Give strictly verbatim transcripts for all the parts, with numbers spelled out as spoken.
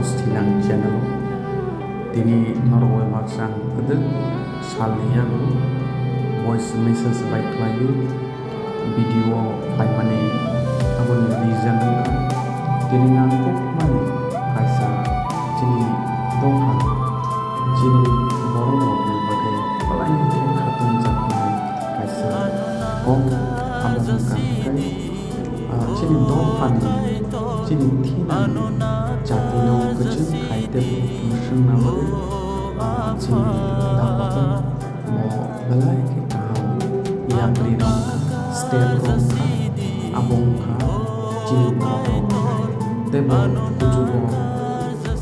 Sinang channel o tini norok bai baksa ang kwdwk salni yago voice message bai khlaiwi video phaimani aboni reason wngkha tini nangkukmani kaisa chini dopha chini borok rokni bagwi belai khe khatung jaknai kaisa kok abo wngkha hwnkhe Ah, chini dophani, chini thinani jatino kwchwng khai tei mwswngna bagwi, ah, chini dapao mo belai khe kaham yapri rok wngkha, step rok wngkha, abo wngkha chini borok rok. Tei bo kuchugo,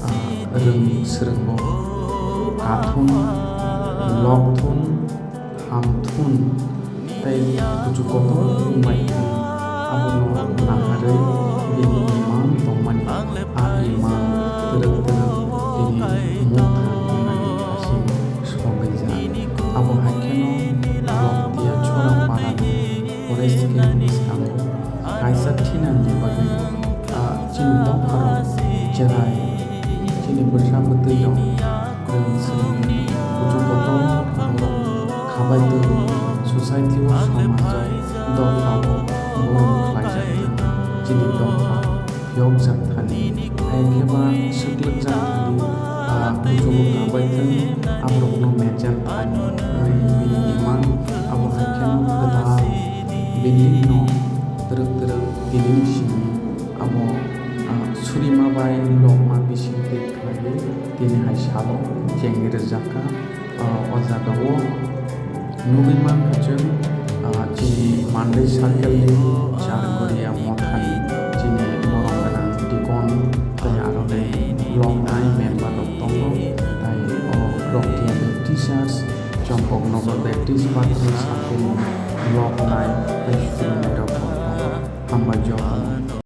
ah, rwng swrwngo kathun, lokthun, hamthun tei kuchu kotor wngbai thung. Abono naharwi bini imang tongmani a imang twrwk twrwk bini mukha wngnani hasing sogwi ja. Abo hai kheno Loktiya Chora parani forest gate bwskango kaisa thinani bagwi, ah, chini dopharok cherai chini bwsa bwtwi rok. Kwrwng swrwngni kuchu kotor borok khabai tong, society o, somajo, dophao borok khlaijak thani, chini dopha phiyokjak thani, hai khe ba swklwkjak thani, ah, kuchugo kabai thung, aborokno mejak thani, wngwi bini imang abo hai kheno kwtal building no twrwk twrwk tinini simi abo, ah, surima bai lokma bising twi khlaiwi tini hai salo chengwi rwjak kha. Ah, o jagao nugwi mankha chwng, ah, chini Mandai circle ni Chargoria mothani chini borom gwnang dikon tei aroni loknai member rok tongo, tei o Loktiya Baptist Church, Chompoknagar Baptist Pathni sakni loknai tei chini rok hambai jotono